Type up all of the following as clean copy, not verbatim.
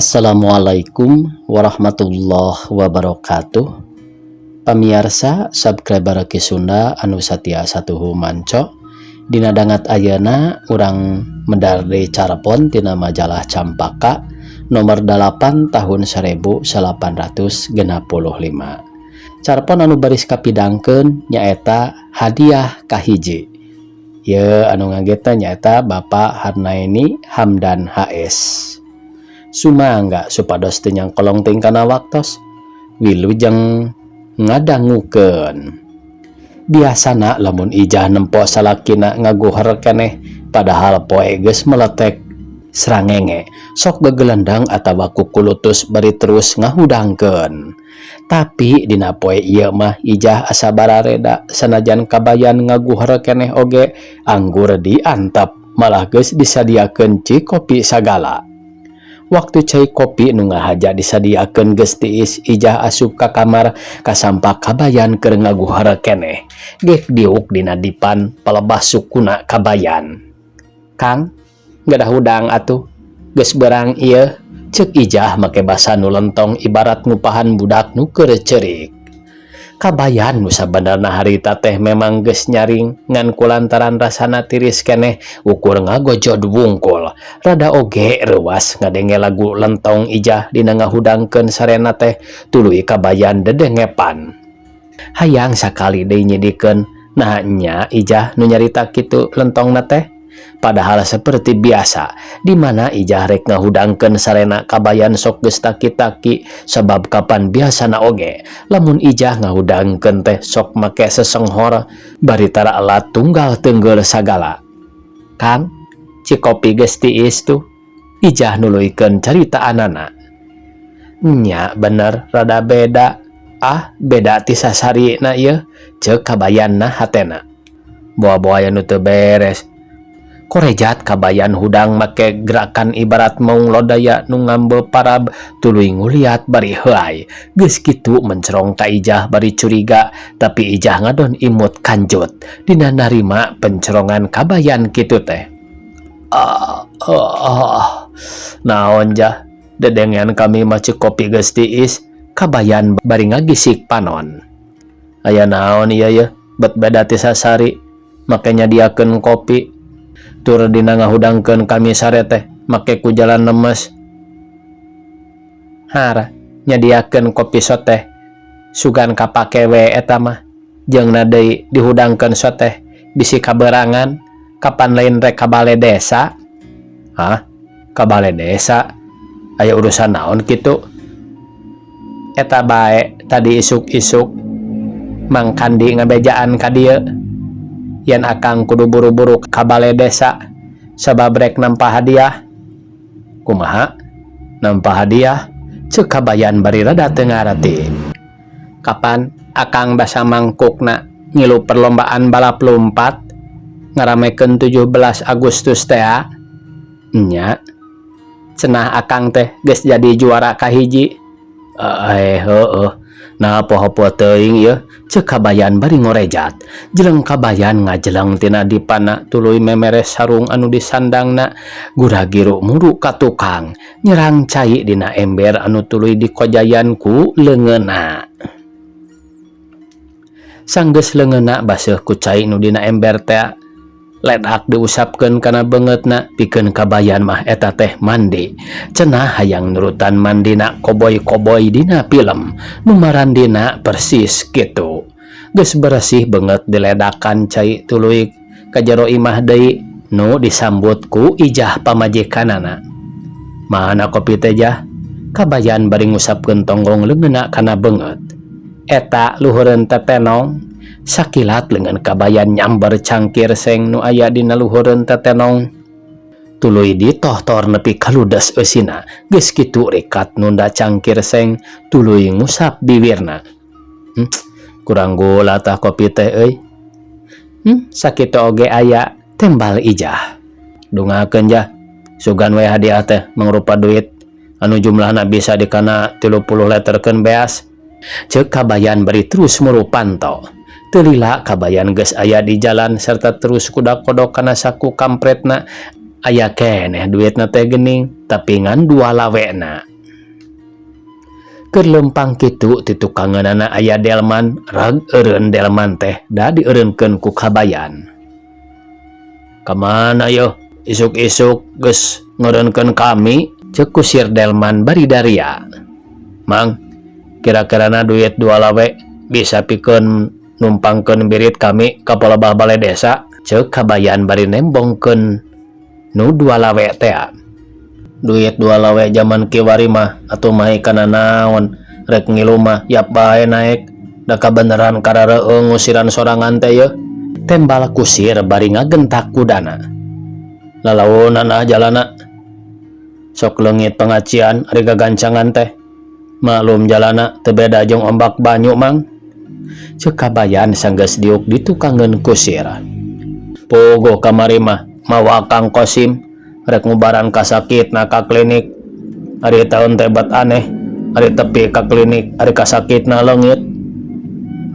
Assalamualaikum warahmatullahi wabarakatuh. Pamiarsa subscriber Ki Sunda anu satia satuhu manco. Dina dangat ayeuna urang medar deui carpon tina majalah Campaka nomor 8 tahun 1865. Carpon anu baris kapidangkeun nyaeta Hadiah Kahiji. Ye anu ngagetna nyaeta Bapak Harnaini Hamdan HS. Sumangga supados teu nyangkolong teuing kana waktos. Wilujeng ngadangukeun. Biasana lamun Ijah nempo salakina ngaguher keneh padahal poe geus meletek srangenge, sok gegelendang atawa kukulutus bari terus ngahudangkeun. Tapi dina poe ieu mah Ijah asa barareda, sanajan Kabayan ngaguher keneh oge anggur diantep, malah geus disadiakeun cai kopi sagala. Waktu cai kopi nu ngahaja disadiakeun geus tiis, Ijah asup ka kamar, kasampak Kabayan keur ngaguher keneh. Gek diuk dina dipan, palebah sukuna Kabayan. "Kang, gadah hudang atuh, geus beurang ieu," ceuk Ijah make basa nu lentong ibarat ngupahan budak nu keur ceurik. Kabayan nu sabenerna harita teh memang geus nyaring, ngan kulantaran rasana tiris keneh ukur ngagojod wungkul. Rada oge reuwas ngadenge lagu lentong Ijah dina ngahudangkeun sarena teh, tuluy Kabayan dedengepan. Hayang sakali deui nyidikeun, naha nya Ijah nu nyarita kitu lentongna teh. Padahal seperti biasa, di mana Ijah rek ngahudangkeun sarena, Kabayan sok geus taki-taki, sabab kapan biasana oge lamun Ijah ngahudangkeun teh sok make sesenghor bari tara elat tunggal tenggel sagala. "Kang, cikopi geus tiis tuh," Ijah nuluykeun caritaanana. "Nya bener, rada beda. Ah, beda ti sasarina ieu," ceuk Kabayan na hatena. Boa-boa aya nu teu beres. Korejat Kabayan hudang make gerakan ibarat maung lodaya nu ngambe parab, tuluy nguliat bari heuay. Geus kitu mencerong ka Ijah bari curiga, tapi Ijah ngadon imut kanjut dina narima pencerongan Kabayan kitu teh. "Ah, ah, ah. Naon, Jah? Dedengean kami mah kopi geus tiis," Kabayan bari ngagisik panon. "Aya naon ieu ye, bet beda ti sasari make nyadiakeun kopi? Tur dina ngahudangkeun kami sare teh make ku jalan lemes. Har nyadiakeun kopi soteh sugan kapake we eta mah. Jeung na deui dihudangkeun soteh bisi kaberangan. Kapan lain rek ka bale desa?" "Hah, ka bale desa? Aya urusan naon kitu?" "Eta bae, tadi isuk-isuk Mang Kandi ngabejaan ka dieu yen akang kudu buru-buru ka bale desa sabab rek nampa hadiah." "Kumaha, nampa hadiah?" ceuk Kabayan bari rada teu ngarti. "Kapan akang basa mangkukna ngilu perlombaan balap lumpat ngaramekeun 17 Agustus tea nya. Cenah akang teh geus jadi juara kahiji." "Eh, heueuh, nah poho-poho teuing ieu," ceuk Kabayan bari ngorejat. Jeleng Kabayan ngajeleng tina dipana, tuluy memeres sarung anu disandangna, gura-giru muru ka tukang nyerang cai dina ember anu tuluy dikojayan ku leungeunna. Sanggeus leungeunna baseuh ku cai nu dina ember teh, ledak diusapkeun kana beungeutna. Pikeun Kabayan mah eta teh mandi. Cenah hayang nurutan mandina koboy-koboy dina film nu marandina persis kitu. Geus beresih beungeut diledakan cai, tuluy ka jero imah deui nu disambut ku Ijah pamajikanana. "Mana kopi teh, Jah?" Kabayan bari ngusapkeun tonggong leungeunna kana beungeut. "Eta luhureun tetenong." Sakilat leungeun Kabayan nyamber cangkir seng nu aya dina luhureun tetenong, tuluy ditohtor nepi ka ludes eusina. Geus kitu rikat nunda cangkir seng, tuluy ngusap bibirna. Kurang gula tah kopi teh euy." Sakitu oge aya," tembal Ijah. "Dungakeun, Jah, sugan we hadiah teh mangrupa duit anu jumlahna bisa dikana 30 leterkeun beas," ceuk Kabayan bari terus muru panto. Teu lila Kabayan geus aya di jalan serta terus kudak-kodok kana saku kampretna. Aya keneh duitna teh geuning, tapi ngan dua lawena. Keur lempang kitu ti tukangeunana aya delman, rag eureun delman teh da dieureunkeun ku Kabayan. Kamana yeuh isuk-isuk geus ngeureunkeun kami, ceuk kusir delman bari daria. Mang, kira-kirana duit dua lawe bisa pikeun numpangkeun birit kami ka palebah bale desa, ceuk Kabayan bari nembongkeun nu dua lawe tea. Duit dua lawe jaman kiwari mah atuh mahi kana naon, rek ngilu mah yap bae naek, da kabeneran karareueung ngusiran sorangan teh yeuh, tembal kusir bari ngagentak kudana. Lalaunan ah jalana. Sok leungit pengacian ari gagancangan teh. Maklum jalana teu beda jeung ombak banyu, Mang. Ceuk Kabayan sanggeus diuk ditukangeun kusir. Puguh kamari mah mawa Kang Kosim rek ngubaran kasakitna ka klinik. Ari taun teh bet aneh, ari tepi ka klinik ari kasakitna leungit.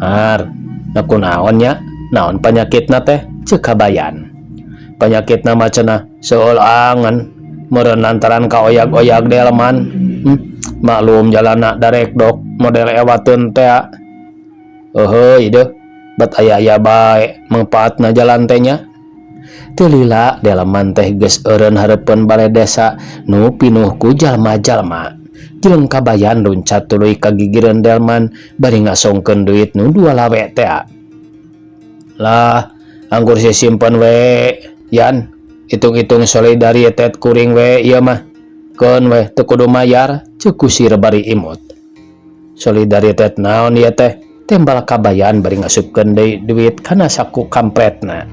Har, na kunaon nya? Naon panyakitna teh? Ceuk Kabayan. Panyakitna mah cenah seueul angen, meureun lantaran kaoyag-oyag delman. Maklum jalana darekdok model ewateun tea. Euheuy deuh, bet aya-aya bae mangpaatna jalan teh nya. Teu lila delman teh geus eureun hareupeun bale desa nu pinuh ku jalma-jalma. Jeleng Kabayan luncat tuluy ka gigireun delman bari ngasongkeun duit nu dua lawe tea. Lah, anggur sisimpen we, Yan. Hitung-hitung solidaritas kuring we ieu mah. Keun we teu kudu mayar, ceuk kusir bari imut. Solidaritas naon ieu teh? Tembal Kabayan bari ngasupkeun deui duit kana saku kampretna.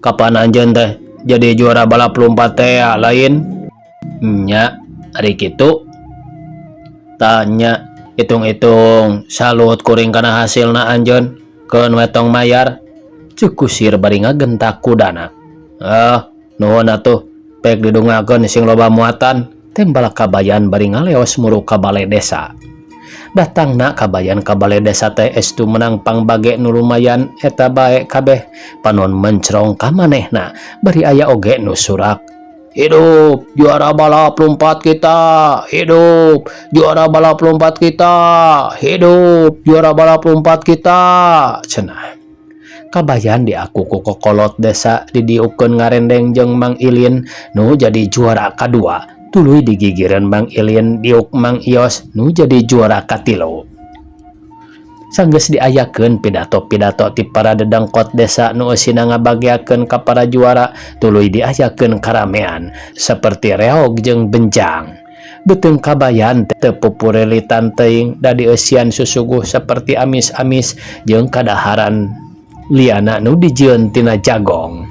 Kapan anjeun teh jadi juara balap lumpat teh lain? Nya, ari kitu. Tanya, hitung-hitung salut kuring kana hasilna anjeun, keun we tong mayar. Ceuk kusir bari ngagentak kudana. Ah, nuhun atuh, pek didungakeun sing loba muatan, tembal Kabayan bari ngaleos muru ka bale desa. Datangna Kabayan ka bale desa teh estu menang pangbage nu lumayan eta bae kabeh panon mencrong ka manehna bari aya oge nu surak. Hidup juara balap lompat kita, hidup juara balap lompat kita, hidup juara balap lompat kita, cenah. Kabayan diaku ku kokolot desa didiukeun ngarendeng jeung Mang Ilin nu jadi juara kadua, tuluy digigireun Mang Ilin diuk Mang Ios nu jadi juara katilu. Sanggeus diayakeun pidato-pidato ti para dedengkot desa nu eusina ngabageakeun ka para juara, tuluy diayakeun karamean seperti reog jeung benjang. Beuteung Kabayan teu pupurilitan teuing da dieusian susuguh seperti amis-amis jeung kadaharan liana nu dijieun tina jagong.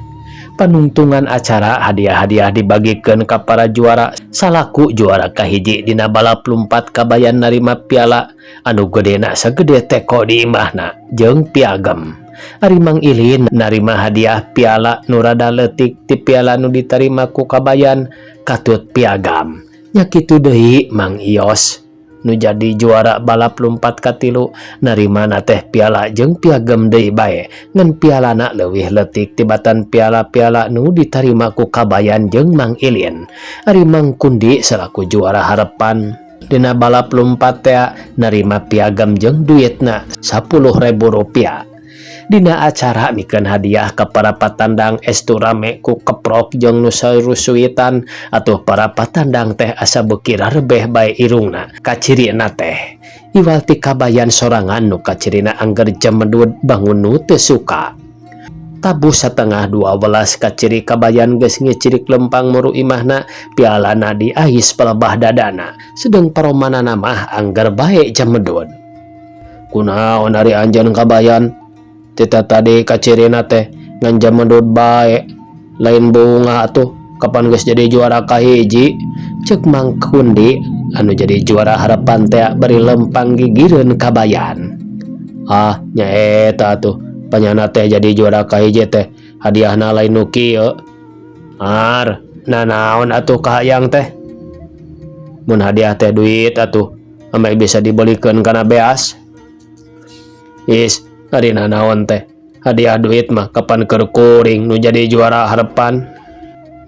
Panungtungan acara hadiah-hadiah dibagikeun ka para juara. Salaku juara kahiji dina balap lumpat, Kabayan narima piala anu gedena sagede teko di imahna jeung piagam. Ari Mang Ilin narima hadiah piala nu rada leutik ti piala nu ditarima ku Kabayan katut piagam. Nya kitu deui Mang Ios nu jadi juara balap lumpat katilu narimana teh piala jeung piagam deui bae, ngan pialana leuwih leutik tibatan piala-piala nu ditarima ku Kabayan jeung Mang Ilin. Ari Mang Kundi selaku juara harepan dina balap lumpat tea narima piagam jeung duitna Rp10.000. Dina acara mikeun hadiah ka para patandang estu rame ku keprok jeung nu sarusuitan. Atuh para patandang teh asa beuki rarebeh bae irungna kacirina teh, iwal ti Kabayan sorangan nu kacirina angger jemedud bangun nu teu suka. Tabuh 11.30 kaciri Kabayan geus ngicirik lempang muru imahna, pialana diais palebah dadana, sedeng paromanana mah angger bae jemedud. Kunaon ari anjeun, Kabayan? Tita tadi kacirina teh ngan jamedud bae, lain bunga atuh kapan geus jadi juara kahiji, ceuk Mang Kundi anu jadi juara harapan teh bari lempang gigireun Kabayan. Ah, nyaeta atuh, panyana teh jadi juara kahiji teh hadiahna lain nu kieu. Ar, nanaon atuh kahayang teh? Mun hadiah teh duit atuh ameh bisa dibelikeun kana beas. Is, ari nanaon teh hadiah duit mah kapan keur kuring nu jadi juara harapan.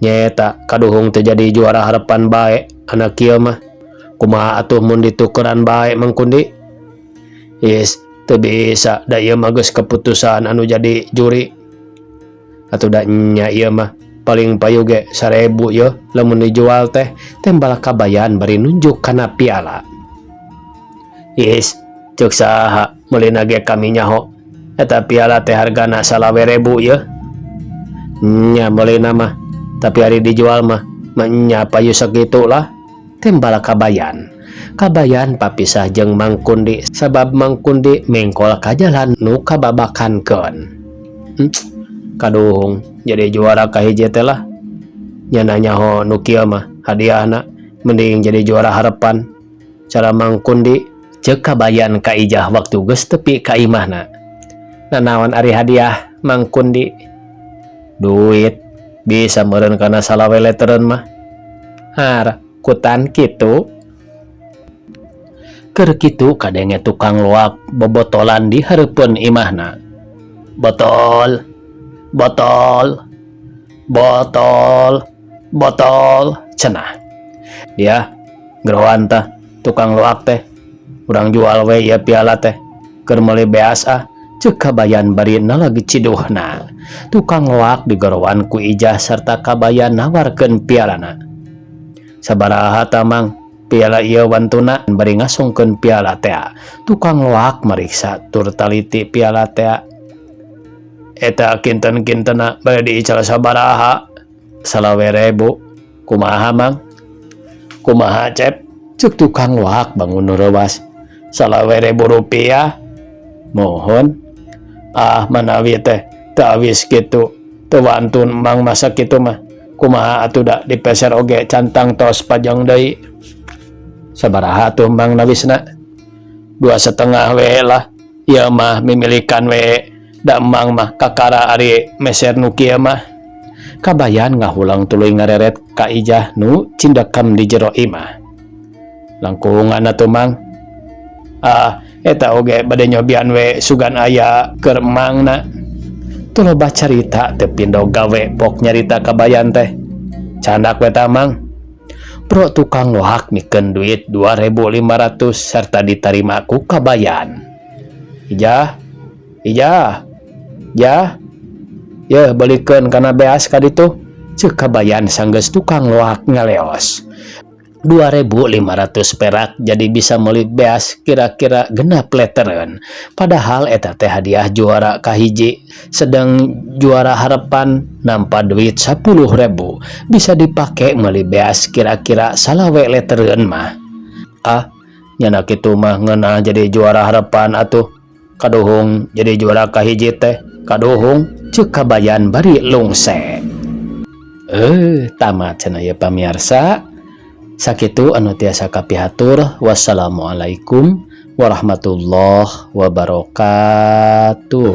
Nyaeta kaduhung teh jadi juara harapan bae anak kieu mah. Kumaha atuh mun ditukeran bae Mang Kundi? Is, teu bisa da ieu mah geus keputusan anu jadi juri. Atuh da nya ieu mah paling payu ge 1000 yeuh lamun dijual teh, tembal Kabayan bari nunjuk kana piala. Is, ceuk saha meulina ge kami nyaho. Eta piala teh hargana 25.000 yeuh. Nya meulina mah, tapi ari dijual mah nya payu sakitu lah, tembal Kabayan. Kabayan papisah jeung Mang Kundi sabab Mang Kundi mengkol ka jalan nu kababakankeun. Kaduhung jadi juara kahiji teh lah. Nyana nyaho nu kieu mah hadiahna mending jadi juara harapan. Cara Mang Kundi, ceuk Kabayan ka Ijah waktu geus tepi ka imahna. Nanaon ari hadiah Mang Kundi? Duit bisa meureun kana 25 letereun mah. Har, kutan kitu. Keur kitu kadenge tukang loak bobotolan di hareupeun imahna. Botol, botol, botol, botol, cenah. Dia geroan tah tukang loak teh. Urang jual we ieu piala teh. Keur meuli beas ah, ceuk Kabayan bari nalag ciduhna. Tukang loak digeroan ku Ijah serta Kabayan nawarkeun pialana. Sabaraha tah Mang piala ieu wantuna, bari ngasongkeun piala tea. Tukang loak mariksa tur taliti piala tea. Eta kinten-kintena bade diical sabaraha? 25.000. Kumaha, Mang? Kumaha, Cep? Ceuk tukang loak bangun reuwas. Rp25.000. Mohon. Ah, manawi teh teu awis kitu. Teu wantun Mang masa kitu mah. Kumaha atuh da dipeser oge can tangtos pajeng deui. Sabaraha atuh Mang nawisna? 2,5 we lah. Ieu mah mimilikan we. Da Mang mah kakara ari meser nu kieu mah. Kabayan ngahulang tuluy ngareret ka Ijah nu cindekam di jero imah. Langkungan atuh, Mang. Ah, eta oge bade nyobian we sugan aya keur Mangna. Teu loba carita teu pindo gawe pok nyarita Kabayan teh. Candak we tah, Mang. Bro tukang loak mikeun duit 2.500 serta ditarima ku Kabayan. Ijah, Ijah, Jah, yeuh beulikeun kana beas ka ditu. Ceuk Kabayan sanggeus tukang loak ngaleos. 2.500 perak jadi bisa meuli beas kira-kira 6 letereun. Padahal eta teh hadiah juara kahiji, sedang juara harapan nampa duit 10.000 bisa dipake meuli beas kira-kira 25 letereun mah. Ah, nyana kitu mah ngeunah jadi juara harapan atuh. Kaduhung jadi juara kahiji teh, kaduhung, ceuk Kabayan bari lungse. Eh, tamat cenah ya, pamiarsa. Sakitu anu tiasa kapihatur. Wassalamualaikum warahmatullahi wabarakatuh.